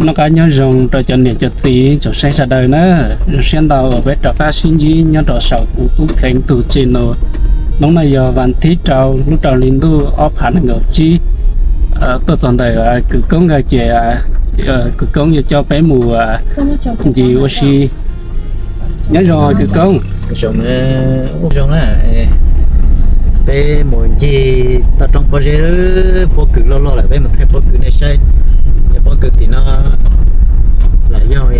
Noj qab nyob zoo rau cov niam cov txiv tsoom saib sawv daws na. Zoo siab ntau uas peb rov qab sib ntsib nyob rau saum kuv tub kheev tus channel. Hnub no yog vas thib rau lub rau hli ntuj ob phav nees nkaum tsib. Tuaj txog ntawm kwv Koob nkawd ces kwv Koob yuav coj peb mus ncig ua si. Nyob zoo kwv Koob. Zoo na, zoo na. Peb mus ncig toj roob pob zeb, pob kws loj loj lawm, peb mus thaij pob kws nej saib. Cov pob kws tim no los yog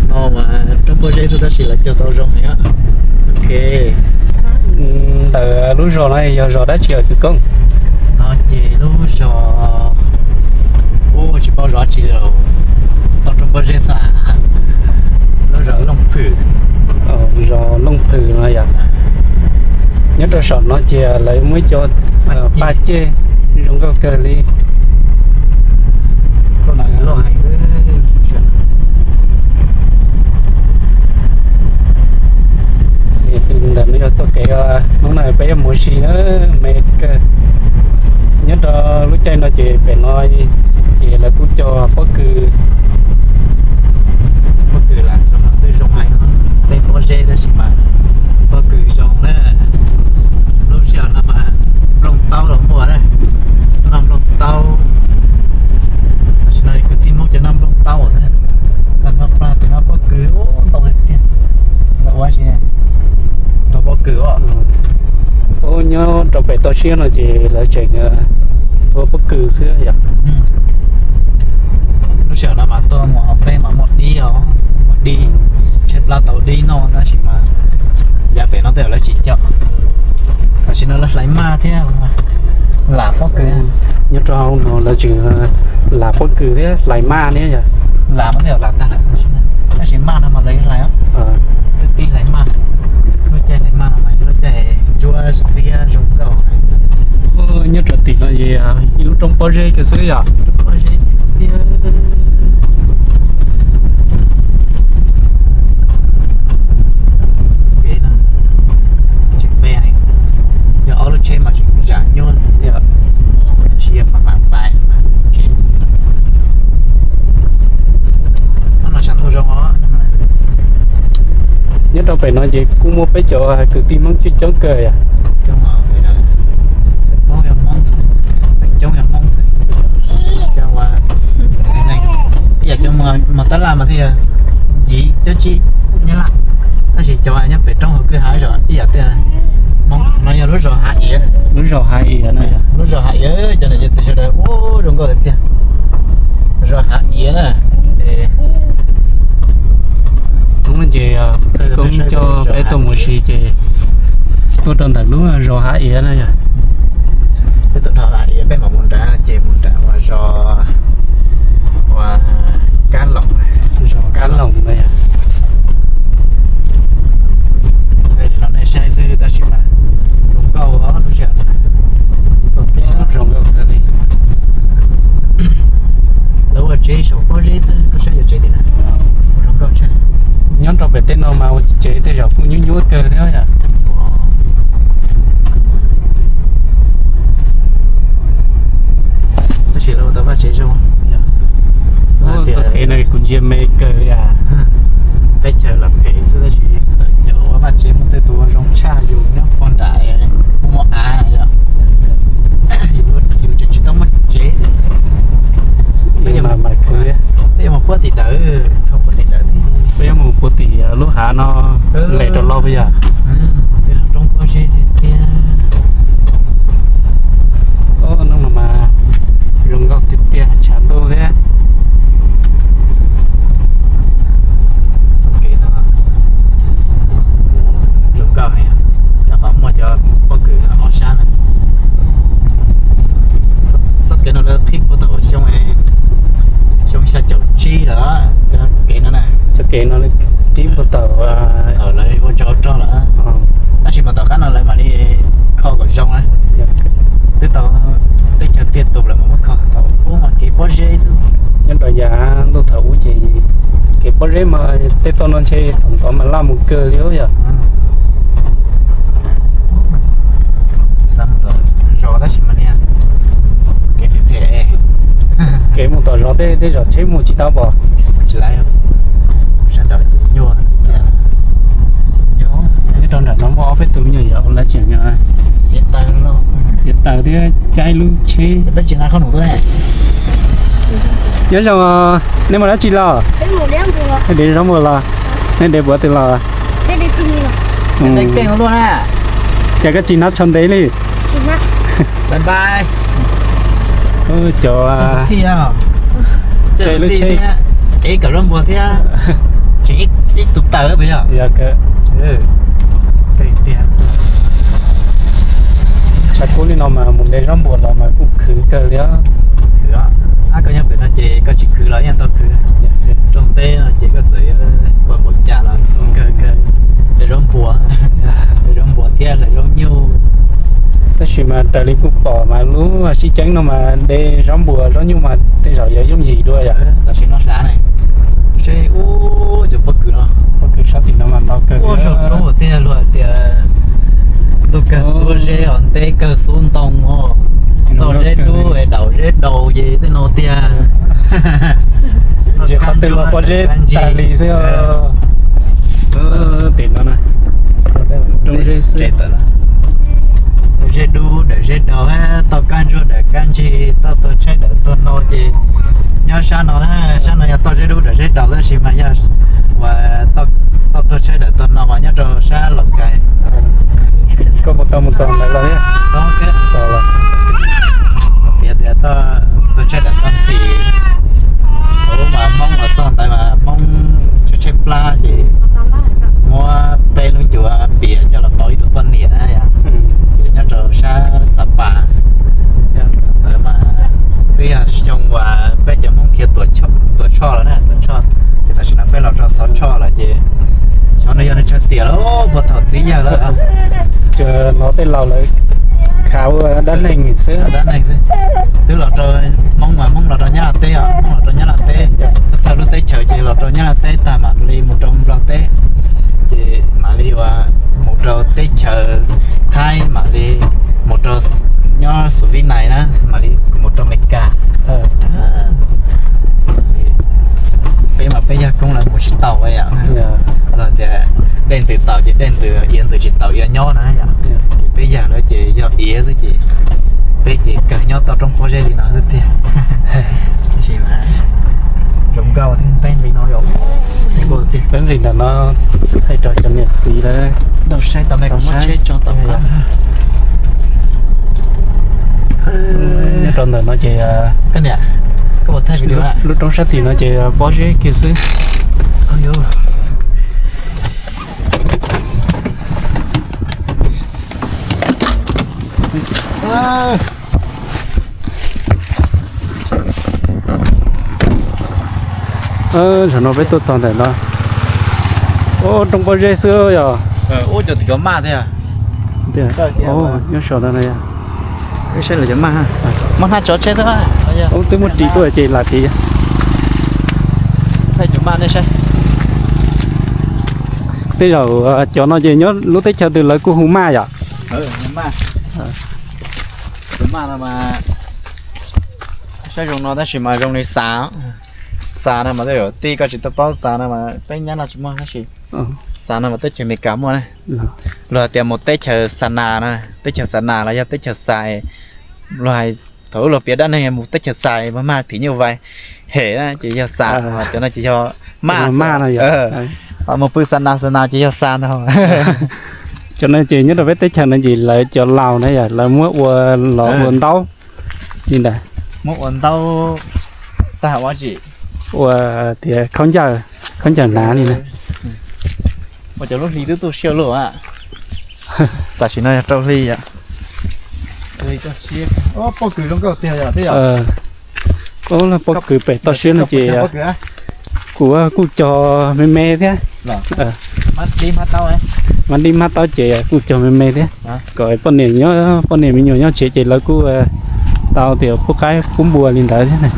no mas roob pob zeb xwb tab sis lawv cog tau zoo heev. Ok. Ntawm lub zos no yog zos dab tsi os kwv Koob? No ces lub zos, ua tsis paub zos tsi li, toj roob pob zeb xwb. Lub zos Looj Phwm. Zos Looj Phwm no yom. Nyob rau saum no ces lawv muaj ib co paj ceg zoo nkauj kawg li. Ntawm no yog txoj kev hnub no peb yuav mus ua si na, me kawg. Nyob rau lub caij no ces pem no ces lawv kuj cog pob kws. Pob kws lam zoo no xwb zoo heev, tej pob zeb tab sis mas pob kws zoo na. Lub sij hawm no mas nplooj taub los muaj na, noj nplooj taub. Tam sim no kwv tij Hmoob cov noj nplooj taub xwb, tag nrho plag tim no pob kws ntau tiag tiag. Lawv ua si ntau pob kws os. Ub, nyob rau pem toj siab no ces lawv tseem ua pob kws xwb yom. Lub sij hawm no mas tuaj mus hauv teb mas muaj dib os, muaj dib, tshaib plab tau dib noj tab sis mas yav pem no tej zaum lawv tsis cog. Tam sim no lawv hlais maj thiab lam pob kws. Nyob rau hauv no lawv tseem lam pob kws thiab hlais maj thiab yom. Lam mas tej zaum lam tag lawm, tab sis maj no mas lawv hlais, twb pib hlais maj. Lub caij hlais maj no mas yog lub caij ntsuab xiab zoo nkauj. Nyob rau tim no ces ib lub roob pob zeb kiag xwb yom. Pob zeb tiag tiag. Tseem me heev, yog ob lub tsheb mas tseem zam nyuaj, tab sis yog pais pais. Hnub no sav ntuj zoo os. Nyob rau pem no ces kuj muaj peb cov kwv tij Hmoob coob coob kawg yom. Hmoob yog Hmoob xwb, coob yog Hmoob xwb. Cov ua, ib yam cov mos tab laj mas thiaj yog nciv cov tsis nyab laj, tab sis cov nyob pem roob hauv kwj ha zos ib yam tiag. Hmoob no yog lub zos Hav Iav. Lub zos Hav Iav no yog lub zos Hav Iav, cov niam cov txiv sawv daws ua zoo nkauj tiag tiag. Zos Hav Iav na. Hnub no ces Koob coj peb tuaj mus ua si ces tuaj rau ntawm lub zos Hav Iav na yog. Peb tuaj dhau Hav Iav peb mam mus nram ces mus nram ua zos ua Kab Loos, zos Kab Loos na yog. Los nej saib xwb tab sis mas zoo nkauj lub sij hawm, txoj kev zoo nkauj kawg li. Lawv ua tsev saum pob zeb xwb, koj saib yog tsev tim na, zoo nkauj tshaj. Nyob rau pem tej no mas ua tsev tej zaum kuj nyuaj nyuaj kawg thiab yom. Tab sis lawv ua tau vaj tsev zoo. Txoj kev no kuv ntsia me kawg li. Teb chaws lam phem xwb tab sis cov ua vaj tsev muaj tej tus zoo tshaj yus nyob puag nram muaj av yom. Yus tseem tsis tau muaj tsev. Peb yuav mus puag tim dawm, dhau puag tim dawm. Peb yuav mus puag tim lub hav no, lem rau loj puas yog? Roob pob zeb tiag tiag. Hnub no mas zoo nkauj tiag tiag, tshav ntuj thiab. Txoj kev no zoo nkauj heev, rau qhov muaj cov pob kws ob sab na. Txoj kev no lawv qhib puag thaum xyoo, xyoo xya caum tsib lawm, cov kev no na. Cov kev no qhib puag thaum, thaum lawv ua tsov rog lawm, tab sis mas tom qab no lawv mam li kho kom zoo na. Twb tau teb chaws tiaj tus lawv mam muab kho, thaum ub mas kev pob zeb xwb. Nyob rau yav ntuj thaum ub ces kev pob zeb mas tej txoj no ntshe thaum ntxov mas laj mus kawg li yom. Xav mus tom zos tab sis mas niag kev phem phem, kev Kev mus tom zos tej tej zaum tsheb mus tsis tau pom. Tsis laiv, sab nraud ces nyuaj. Nyob rau nram no muaj ob peb tus me nyuam yaus lawv tseem txiav taws thiab caij lub tsheb. Nyob zoo, nej mus dab tsi los? Nej dev zaub npua los? Nej dev puav twg los? Cas koj tsis hnab tsho ntev li? Cov lub tsheb, ev kom zaub npua thiab, tseem ib tug taws puas yog? Tshav kub li no mas mus de zaub npua los mas kuj khwv kawg li os. Ab, koj nyob pem no ces koj tsis khwv los yeej tau khwv. Rooj teb no ces koj txawm yuav ua npaum cas los kawg kawg, de zaub npua, de zaub npua thiab hlais zaub nyuj. Tab sis mas raws li kuj pom mas lub sib ceeb no mas de zaub npua zaub nyuj mas tej zaum yuav yooj yim dua yom. Tam sim no sav ne, seb ub cov pob kws no, pob kws sab tim no mas ntau kawg. Ua zog roob tiag, luag tias ntuj kawg xub zeb os, nteb kawg xub ntoo os, tau zeb dub daum zeb daus ces tej no tiag. Ntshe qhov twg los pob zeb tag li xwb. Tim no na, roob zeb xwb. Zeb dub daum zeb daus, tau kab ntsuab daum kab ntsig, tau tuag tshaib daum tuag no ces nyob sab no na, sab no yog tau zeb dub daum zeb daus tab sis mas yog uas tau tuag tshaib daum tuag no mas nyob rau sab Laus Kais. Koj puas tau mus txog ntawd los? Txog, txog lawm. Piav tias tuag tshaib daum tuag nqhis, ua mas Hmoob los txog ntawd mas Hmoob tshaib tshaib plab ces muab peb lub ncuav pias coj los pauv ib tug poj niam na yom. Ces nyob rau sab Xa Pas ntawd mas twb yog xyoo uas peb cov Hmoob khiav Tuam Tshoj lawm na, Tuam Tshoj, ces tam sim no peb los rau Xov Tshoj lawm ces xyov no yog neeg tsawg tiam lawm, puag thaum txiv yawg lawm. Ces no tej laus lawv khav ua dab neeg xwb, dab neeg xwb. Twb los rau Hmoob mas Hmoob los rau Nyab Laj teb os, Hmoob los rau Nyab Laj teb, thawj lub teb chaws ces los rau Nyab Laj teb tag mam li mus rau Nplog teb, ces mam li ua mus rau teb chaws Thaib, mam li mus rau nyob Xus Vib Nais na, mam li mus rau Amelikas. Peb mas peb yawg koob lawv mus tsis tau yom. Los tias dej ntws tau ces dej ntws, iav ntws tsis tau iav nyob na yom. Ces peb yawg lawv ces yog iav xwb ces peb ces kawg nyob tau roob pob zeb li no xwb tiag. Tab sis mas zoo nkauj thiab, peb nqis no, peb nqis ntawm no thaij rau cov niam txiv lawv tau saib, tau saib. Nyob rau ntawm no ces lub roob sab tim no ces pob zeb kiag xwb. Zaum no peb tuaj txog ntawm no, ub, roob pob zeb xwb yog. Ub, cov tim ko maj thiab. Nyob saum no no yog. Saib lawv cov maj, muab hnab tso tsheb xwb. Ub, twb muab ris tuaj ces lam ris. Tej zaum cov no ces nyob lub teb chaws twg lawv kuj hu maj yom. Cov maj no mas saib zoo no tab sis mas zoo li xas. Xas no mas tej zaum tij koj tsis tau paub, xas no mas peb nyab no tsis muaj tab sis xas no mas teb chaws Amelikas muaj na. Luag hais tias mus teb chaws Xas Nas no, teb chaws Xas Nas los yog teb chaws Xais, luag hais thaum ub luag piav dab neeg mus teb chaws Xais mas maj phim nyuj vais hem na ces yog Xas, cov no ces yog maj, maj no yog. Mus pw Xas Nas, Xas Nas ces yog Xas ntag. Cov no ces nyob rau peb teb chaws no ces lawv cov laus na yog lawv muab ua los ua ntaub li ntawd. Muab ua ntaub tag ua tsi, ua tias khaub ncaws, khaub ncaws hnav li na. Ua cov lub hli twb tuaj siab luaj. Tam sim no yog rau hli yom. Pob kws zoo nkauj tiag yom. Ub, pob kws pem toj siab no ces kuj, kuj cog me me thiab. Hmab dib hmab taub ces kuj cog me me thiab, kom poj niam nyob, poj niam me nyuam nyob tsev ces lawv kuj tau tias pub qaib pub npua li ntawd thiab na.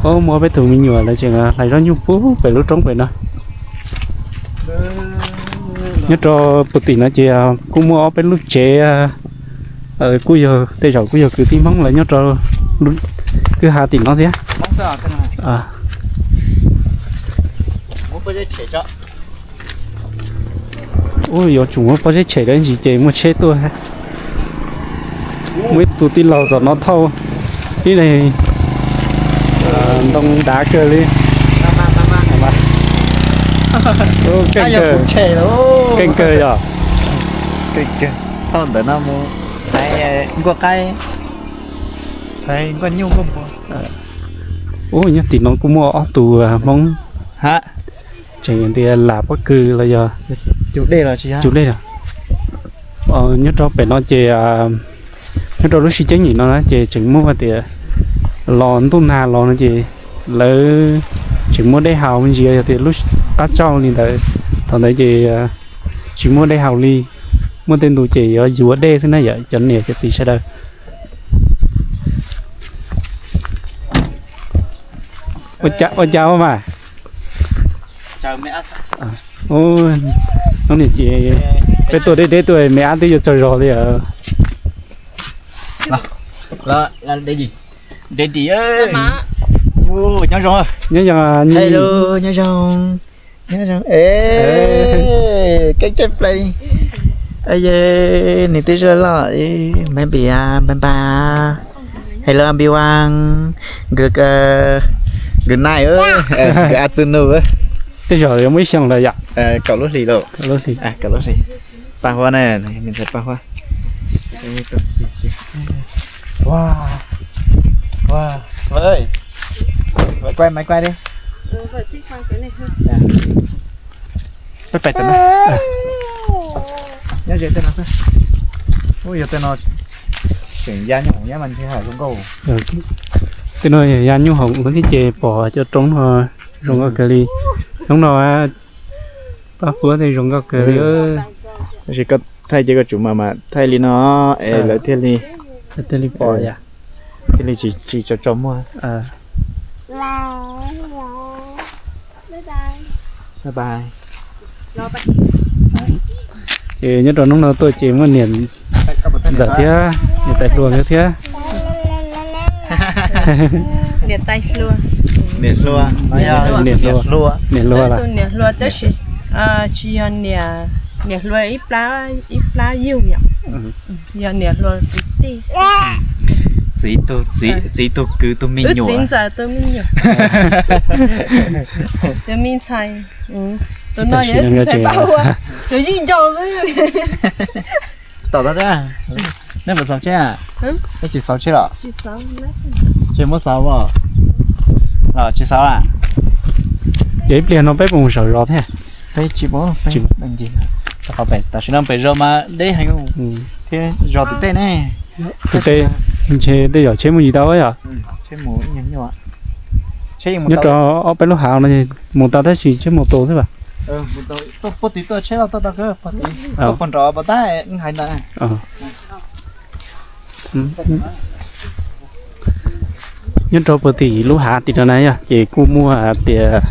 Ub, muaj peb tug me nyuam lawv tseem hlais zaub nyuj pub pem lub roob pem no. Nyob rau puag tim no ces kuj muaj ob peb lub tsev Kuj yog tej zaum kuj yog kwv tij Hmoob lawv nyob rau kwj ha tim no thiab. Ub, yuav tsum muaj pob zeb tshem dab tsi ces muaj tsheb tuaj. Muaj ib tug tij laug tom no thauj ib ntoo dav kawg li. Keej kawg yog. Thauj ntawm no mus thaiv nkuaj qaib, thaiv nkuaj nyuj nkuaj npua. Ub, nyob tim no kuj muaj ob tug Hmoob tseem tias lam pob kws los yog cug dej los. Nyob rau pem no ces nyob rau lub sij ceeb nyem no na ces tseem muaj tias los ntuj nag los no ces lawv tseem muaj dej haus me ntsis, yog tias lub qab tsauj li ntawd, thaum ntawd ces tsis muaj dej haus li. Muaj tej ntu ces yuav yuav dej xwb na yom cov niam cov txiv sawv daws. Ua cas ua mas. Hnub no ces peb tuaj deb deb tuaj me ab twb yuav tsaug zog li. Nyob zoo, nyob zoo, nyob zoo, keeb tshaj plaws li. Nws twb zoo loj, npaj npis, npaj npaj, hello everyone, good night, good afternoon. Tej zaum yuav muaj ib xyoos lawm yom. Kaum lub hlis lauj. Kaum lub hlis. Paj Huab na, me ntxhais Paj Huab. Peb pais tom no. Nyob ze tej no xwb. Ub, yog tej no tseem ya nyuj hoom nyab mas ntshe haum zoo nkauj. Tej no ya nyuj hoom thiab ces pom cov roob no zoo nkauj kawg li. Hnub no Paj Huab tej zoo nkauj kawg li. Tab sis koj thaij ces koj tsum mas mas thaij li no es lawv thiaj li, thiaj li pom yom, thiaj li tsis tso tso muag. Ces nyob rau hnub no tuaj ces muaj niam ntxawm thiab niam tais hluas thiab. Niam tais hluas. Niam hluas, niam hluas, niam hluas tab sis tsis yog niam hluas ib plab yug yom. Yog niam hluas kwv tij. Txiv tug kwv tus me nyuam. Txiv ntxawm tus me nyuam. Tus me ntxhais. Tus no yog txiv ntxhais Paj Huab, tus yeej nco xwb. Tom no, nej puas xauv tsheb? Nej tsis xauv tsheb los? Tsis muab xauv os. Los tsis xauv a? Ces ib pliag no peb puas mus saum zos thiab? Peb tsis mus, tam sim no pem zos mas deb heev thiab zos tim tej ne. Tim tej ntshe tej zaum tsheb mus tsis tau yom. Nyob rau ob peb lub hav no mus tau tab sis tsheb mus tus xwb as. Puag tim tuaj tsheb los tuaj tau, puag tim tuaj puag nrov puas tab hais ntawd. Nyob rau puag tim lub hav tim no na yog ces kuj muaj tias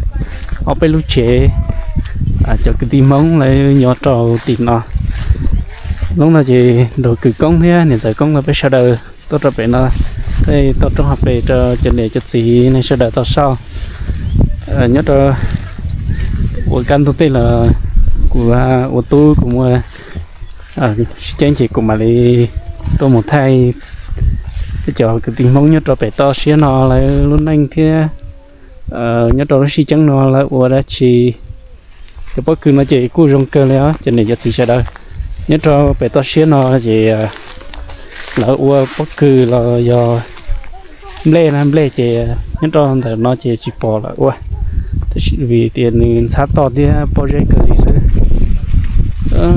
ob peb lub tsev, cov kwv tij Hmoob lawv nyob rau tim no. Hnub no ces nrog kwv Koob thiab niam ntxawm Koob lawv peb sawv daws tuaj rau pem no, tuaj rau hauv pes rau cov niam cov txiv nej sawv daws tau saib. Nyob rau ua kaj ntug tej los kuv ua tub kuv muaj sib ceeb ces kuv mam li tuaj mus thaij cov kwv tij Hmoob nyob rau pem toj siab no lawv lub neej thiab nyob rau lub sib ceeb no lawv ua dab tsi. Cov pob kws no ces kuj zoo kawg li os cov niam cov txiv sawv daws. Nyob rau pem toj siab no ces lawv ua pob kws los yog nplej na, nplej ces nyob rau ntawm no ces tsis pom lawv ua, tab sis vim tias nws ntxhab toj thiab pob zeb kawg li xwb.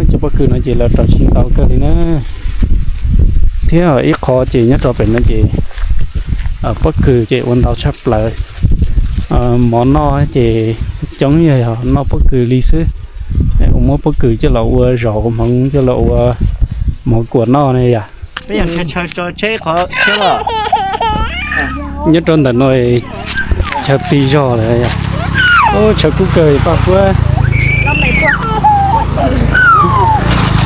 Cov pob kws no ces lawv rau tsis ntau kawg li na. Thiab ib qho ces nyob rau pem no ces pob kws ces ua ntau tshaj plaws. Mov noj ces coob yog noj pob kws li xwb. Ua muab pob kws coj los ua zaub hmoov coj los ua mov kuam noj ne yom. Nyob rau ntawm no chaw tig zog lawm yom. Chaw kub kawg Paj Huab.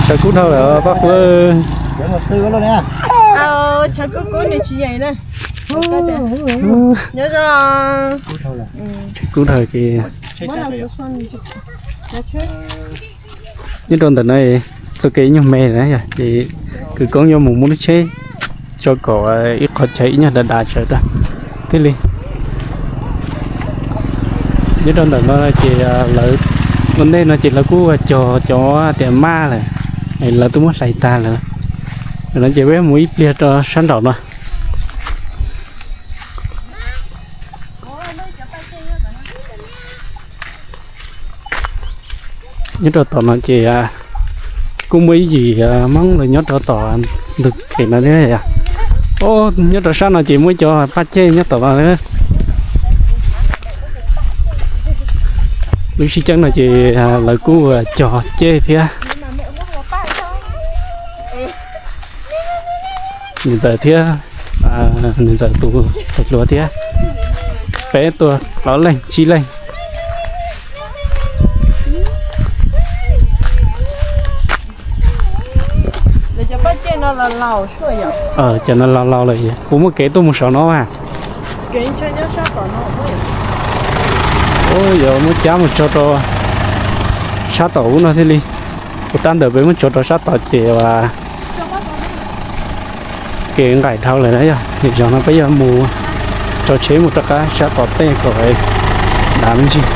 Chaw kub dhau lawm Paj Huab. Qw los ne. Tshav kub kub nws tsis yeem na. Nyob zoo. Tshav kub dhau ces nyob rau ntawm no txoj kev ib nyuag me na yom, ces kwv Koob yuav mus muab lub tsheb tso kom ib qho chaw ib nyuag dav dav sawv rau thiaj li. Nyob rau ntawm no ces lawv ua ntej no ces lawv kuj cog cov tias maj lawm, lawv twb muab hlais tag lawm. Ntawm no ces peb mus ib pliag rau sab nraum no. Nyob rau tom no ces kuj muaj ib yim Hmoob los nyob rau tom ntug kev no thiab. Nyob rau sab no ces muaj cov paj ceg nyob tom no. Lub sib ceeb no ces lawv kuj cog ceg thiab. Niam ntxawm thiab, niam ntxawm tus hluas thiab, peb tuaj plaub leeg tsib leeg. Cov no laus laus lawm, kuv muaj kev tuaj mus saum no mas. Yuav muab cab mus tso rau sab tom ub no thiaj li. Ua tab ntawm peb muab tso rau sab tod ces kev nqaim dhau lawm na yom. Zaum no peb yuav mus tso tsheb mus rov qab sab tom tej kom dav me ntsis.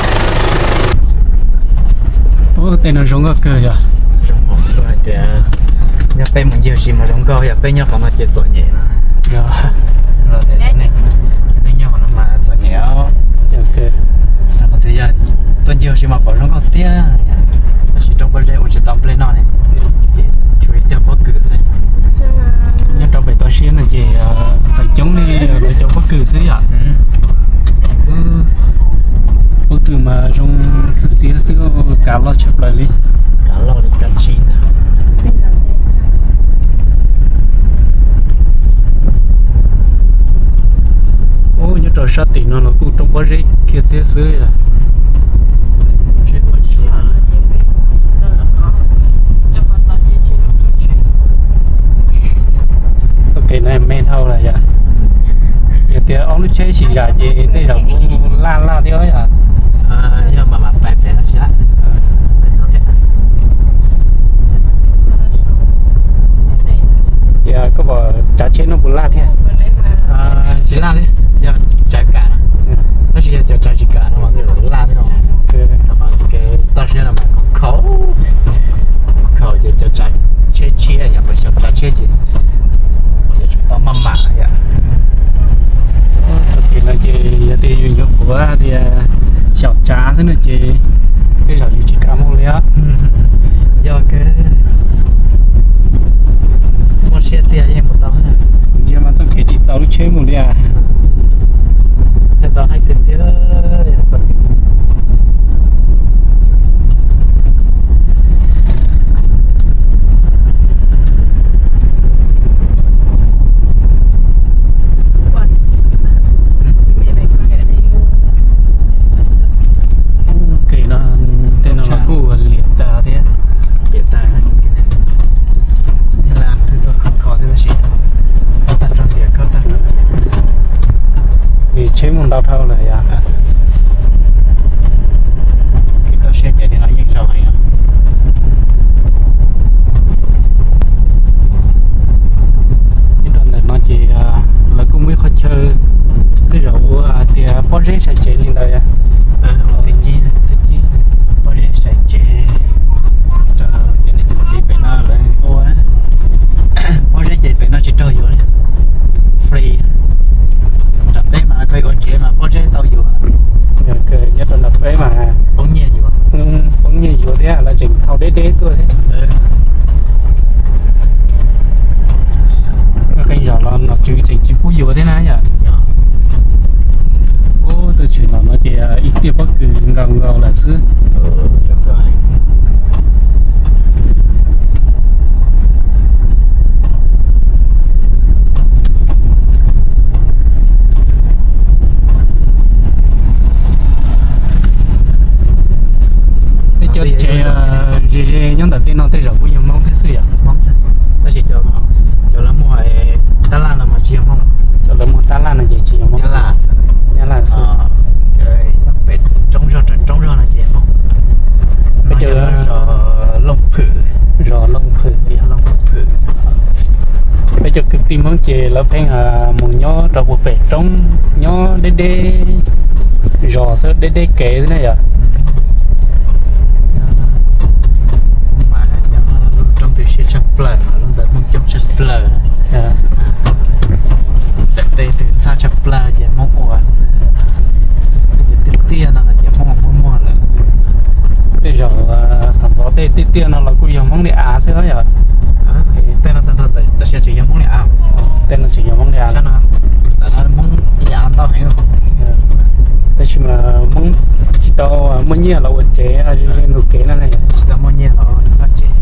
Ub, tej no zoo nkauj kawg yom. Zoo hais tias yog peb mus ncig ua si mas zoo nkauj, yog peb nyob qhov no ces txom nyem no. Neeg nyob qhov no mas txom nyem os. Qhov tias yog tuaj ncig ua si mas pom zoo nkauj tiag, tab sis roob pob zeb ua tsis tau nplej noj ne, ces tshuav ib co pob kws xwb. Nyob rau pem toj siab no ces feem coob li lawv cov pob kws xwb yom. Pob kws mas zoo xiab xiab xwb, kav loj tshaj plaws li. Kav loj li kav tsib ntag. Ub, nyob rau sab tim no los kuj roob pob zeb kiag thiab xwb. Ok, no me dhau lawm yom. Yog tias ob lub tsheb sib zam ces tej zaum kuj laj laj thiab yom. Yog mas mam pais pem no tsis laj. Ces koj pom tsav tsheb no puas laj thiab? Tsis laj thiab, yog tsav kam, tab sis yog cov tsav tsis kam no mas laj thiab. Toj siab no mas khaus, khaus ces cov tsav tsheb tshiab, yog xyaum tsav tsheb ces yuav tsum tau maj mam yom. Txoj kev no ces yog tias yus nyuam qhuav tias xyaum tsav xwb no ces tej zaum yus tsis kam mus li os. Yog kawg, muaj siab tiag yeej mus tau. Ntsia mas txoj kev tsis txaus lub tsheb mus li as. Tau hais tiag tiag. Ub, kev no, tej no los kuj liam tas thiab. Liam tas, yog laj twb tuaj khov kho thiab tab sis khov tag rau tias khov tag rau. Vim tsheb mus ntau dhau lawm yom. Kev kho siab ces li no yeej zoo heev. Nyob rau ntawm no ces lawv kuj muaj ib qhov chaw tej zaum ua hais tias pob zeb sai cev li ntawd. Pob zeb sai cev, cov niam cov txiv pem no lawv ua pob zeb ces pem no tsis raug yuav li, free. Nram peb mas koj yuav tsev mas pob zeb tau yuav. Nyob rau nram peb mas poob nyiaj yuav, poob nyiaj yuav thiab lawv tseem thau deb deb tuaj thiab. Qee zaum los nom tswv tseem tsis pub yuav thiab na yom. Ub, tuaj tshwm los no ces ib tiaj pob kws nkaus nkaus lawm xwb. Tej cov tsev ze ze nyob ntawm tej no tej zaum kuj yog Hmoob thiab xwb yom. Tab sis cov Tij Hmoob ces lawv pheej mus nyob rau puag pem roob, nyob deb deb zos xwb, deb deb kev xwb na yom. Lub roob twg siab tshaj plaws, lub ntawd Hmoob coob tshaj plaws. Tej twg ntxhab tshaj plaws ces Hmoob ua. Tiaj tiaj no ces Hmoob muaj muag lawm. Tej zaum thaum ntxov tej tiaj tiaj no los kuj yog Hmoob li av xwb yom. Tej no tam sim no tseem yog Hmoob li av. Tej no tseem yog Hmoob li av. Hmoob li av ntau heev. Tab sis mas Hmoob tsis tau muaj nyiaj los ua tsev ntug kev no ne. Tsis tau muaj nyiaj los ua tsev.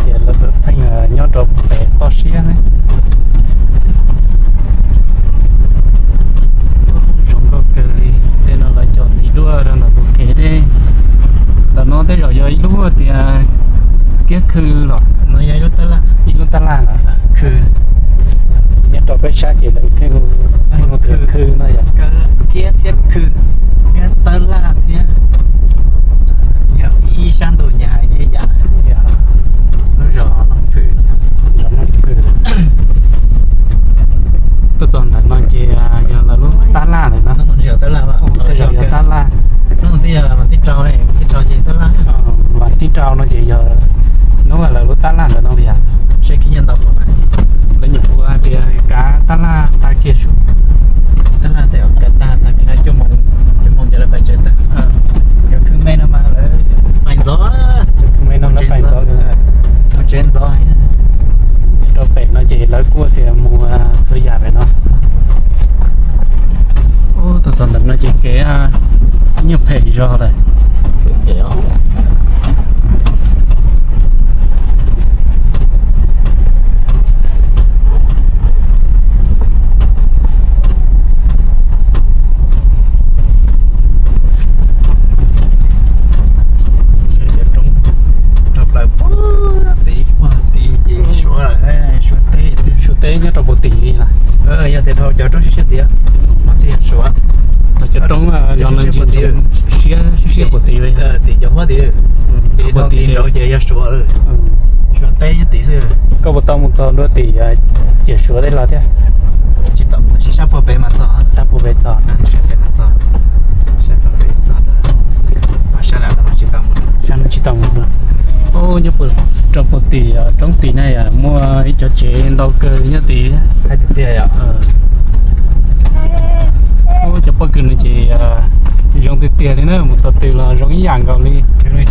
Ces lawv pheej nyob rau pem toj siab ne. Zoo nkauj kawg li. Tej no lawv cog txiv duaj rau ntawm tus kev thiab. Ntawm no tej zaum yog ib lub tias kiab khw los, ib lub tab laj los. Nyob rau peb sab ces lawv pheej hu tias khw no yom. Kiab thiab khw thiab tab laj thiab. Ib sab ntuj nyuam hais ib yam. Lub zos Looj Phwm. Zos Looj Phwm. Tuaj txog ntawm no ces yog lawv lub tab laj ntawm no. Tej zaum yog tab laj. Vas thib rau no ces yog hnub lawv lub tab laj ntawm no yom. Lawv nyuam qhuav tias kav tab laj tag kiag sub. Tab laj tej kav tag tag kiag no, cuaj moos ces lawv pais tsev tag. Cov khw me no mas lawv pais ntxov. Cov khw me no lawv pais ntxov. Mus tsev ntxov. Rau pem no ces lawv kuj tias mus txhua yam pem no. Ub, tuaj txog ntawm no ces kev nyuag phem zog lawm. Roob rau plaws puag tid, puag tid ces Suav lawm, Suav teb. Suav teb nyob rau puag tid li na. Yog tias dhau cov roob siab siab tiag mas thiaj Suav. Cov roob zos no siab siab puag tid li. Tim cov huab tid, ces dhau tid nraud ces yog Suav, Suav teb nyob tid xwb. Koj puas tau mus txog ntua tim ciam Suav tej los thiab? Tsis tau, tab sis sab puag pem mas txog. Sab puag pem txog. Sab puag pem txog. Sab no tsis tau mus. Ub, nyob rau puag tim roob tid na yom, muaj ib cov tsev ntau kawg nyob tid. Ub, cov pob kws no ces zoo tiag tiag li na, mus txog twg los zoo ib yam nkaus li. Nram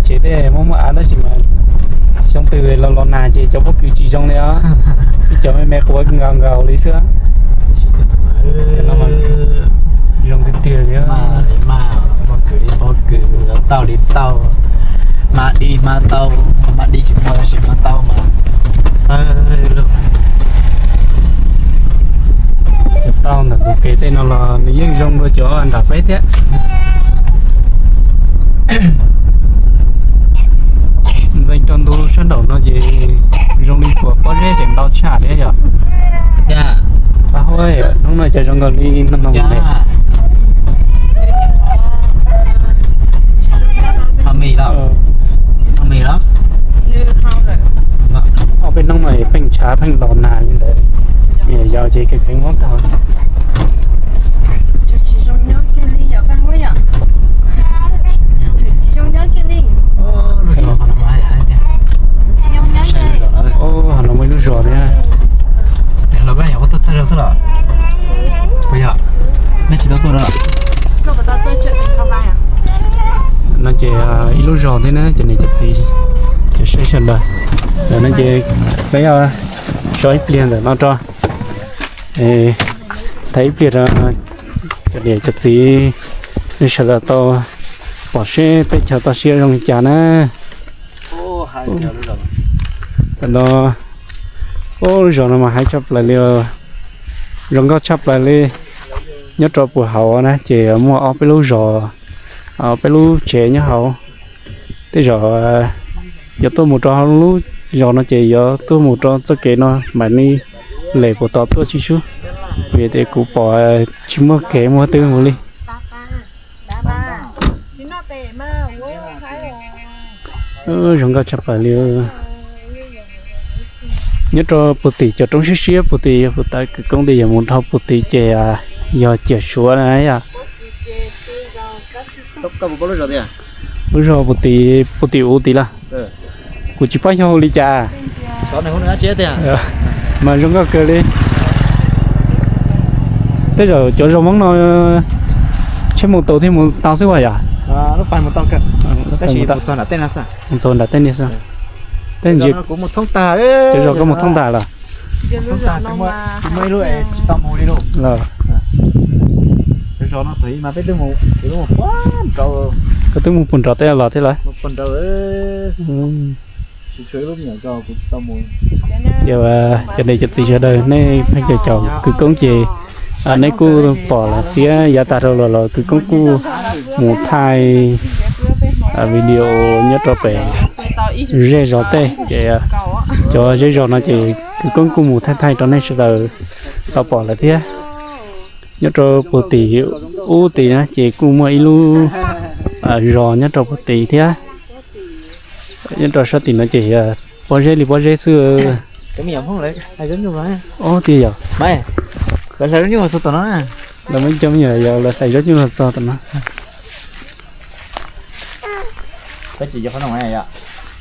tsev tej muaj muaj av tab sis mas xyoo twg los los nag ces cov pob kws tsis zoo li os. Ib cov me me quav nkaus nkaus li xwb. Zoo tiag tiag li. Pob kws li pob kws, tauj li tauj, hma di hma tau, hma di tsis muaj tab sis hma tau mas. Cov tauj ntawm tus kev tej no los nws yeej zoo dua cov nram peb thiab. Ntxeev rau ntu sab nraum no ces zoo li puas pob zeb tseem ntau tshaj thiab yom. Pab huab, hnub no cas zoo nkaus li no no. Ob peb hnub no pheej ntshav pheej los nag li ntawd, me nyuam yaus ces kheev kheev muab tau. Ho no muaj ib lub zos thiab. No ces ib lub zos thiab na, cov niam cov txiv, cov saib sawv daws. Ntawm no ces peb so ib pliag ntawm no rau, thaij ib pliag rau cov niam cov txiv nej sawv daws tau pom seb teb chaws toj siab zoo li cas na. Tam no, ub, lub zos no mas haib tshaj plaws li, zoo nkauj tshaj plaws li. Nyob rau puag hauv na ces muaj ob peb lub zos, ob peb lub tsev nyob hauv. Tej zaum yuav tuaj mus rau hauv lub zos no ces yuav tuaj mus rau txoj kev no mam li lem puas tos tuaj tsis sub, vim tias kuv pom tsis muaj kev muaj twg mus li. Zoo nkauj tshaj plaws li. Nyob rau puag tim cov roob siab siab puag tim, yog puag ta kwv koob tias yog mus dhau puag tim ces yog ciam Suav na yom. Lub zos puag tim, puag tim u tid lawm. Kuv tsis paub yog hu li cas. Mas zoo nkauj kawg li. Tej zaum cov zos Hmoob no tsheb mus tau thiab mus tau xwb as yom. Mus txog nram tej ni xwb. Tej ntsis cov zos koj mus thoob tag los? Koj twb mus puag nrad tej los thiab lawm. Ces cov niam cov txiv sawv daws, nej pheej caum caum kwv koob ces nej kuj pom lawm thiab. Yav tas dhau los los kwv koob kuj mus thaij video nyob rau pem zej zos tej ces cov zej zos no ces kwv koob kuj mus thaij thaij rau nej sawv daws tau pom lawm thiab. Nyob rau puag tim ub tid na ces kuj muaj ib lub zos nyob rau puag tid thiab. Nyob rau sab tim no ces pob zeb li pob zeb xwb. Ob tiag yog lawv cov me nyuam yog lawv hlais zaub nyuj los txog tom no.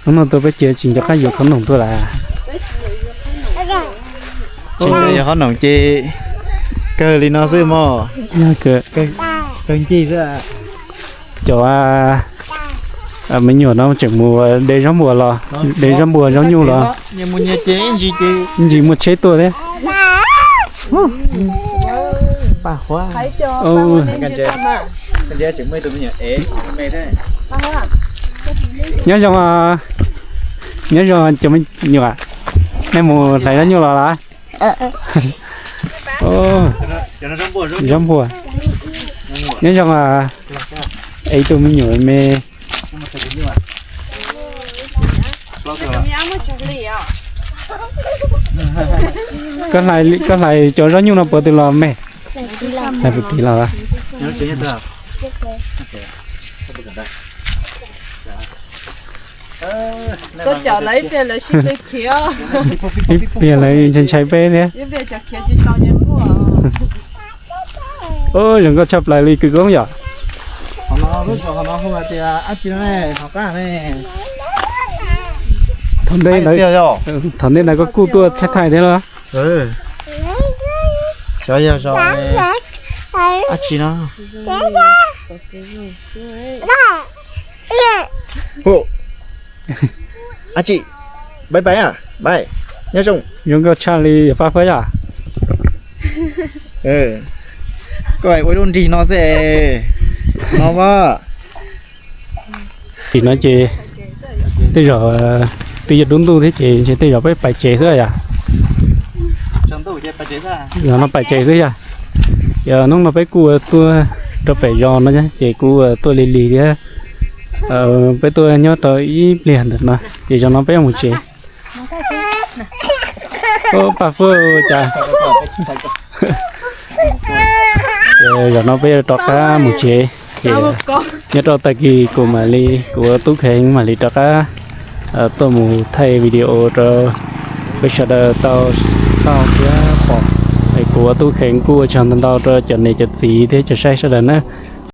Hnub no tuaj peb ces tsis nco qab yuav qhob noom tuaj lawm. Tsis nco qab yuav qhob noom ces kawg li no xwb mog. Kawg ncig xwb. Cov me nyuam no tseem mus de zaub npua los, de zaub npua zaub nyuj los. Ntsis muaj tsheb tuaj thiab. Nyob zoo, nyob zoo cov me nyuam, nej mus hlais zaub nyuj los lawm? Zaub npua. Nyob zoo, es ib tug me nyuam me. Koj hlais cov zaub nyuj no puas tau los me? Hlais puag tid los? Ib pliag lawv ntshai ntshai peb thiab. Zoo nkauj tshaj plaws li kwv koob yom. Thaum ntej ntawd koj kuj tuaj thaij thaij thiab los? Cov yog zos dab tsi no? Dab tsi? Bye bye a, bye. Nyob zoo. Zoo nkauj tshaj li yog Paj Fuab yom. Koj ua ib lub nrig no xwb no mas. Tim no ces tej zaum twb yuav dub ntuj thiab ces ntshe tej zaum peb pais tsev xwb yom. Yog no pais tsev xwb yog. Yog hnub no peb kuj tuaj rau pem zos no ces kuj tuaj lig lig thiab. Peb tuaj nyob tau ib pliag ntawm no ces zaum no peb yuav mus tsev. Paj Fuab cas. Ces zaum no peb yuav rov qab mus tsev. Ces nyob rau tag kis kuv mam li, kuv ua tub kheev mam li rov qab tuaj mus thaij video rau peb sawv daws tau, tau thiab pom. Es kuv ua tub kheev kuj ua tsaug ntau ntau rau cov niam cov txiv thiab cov saib sawv daws na.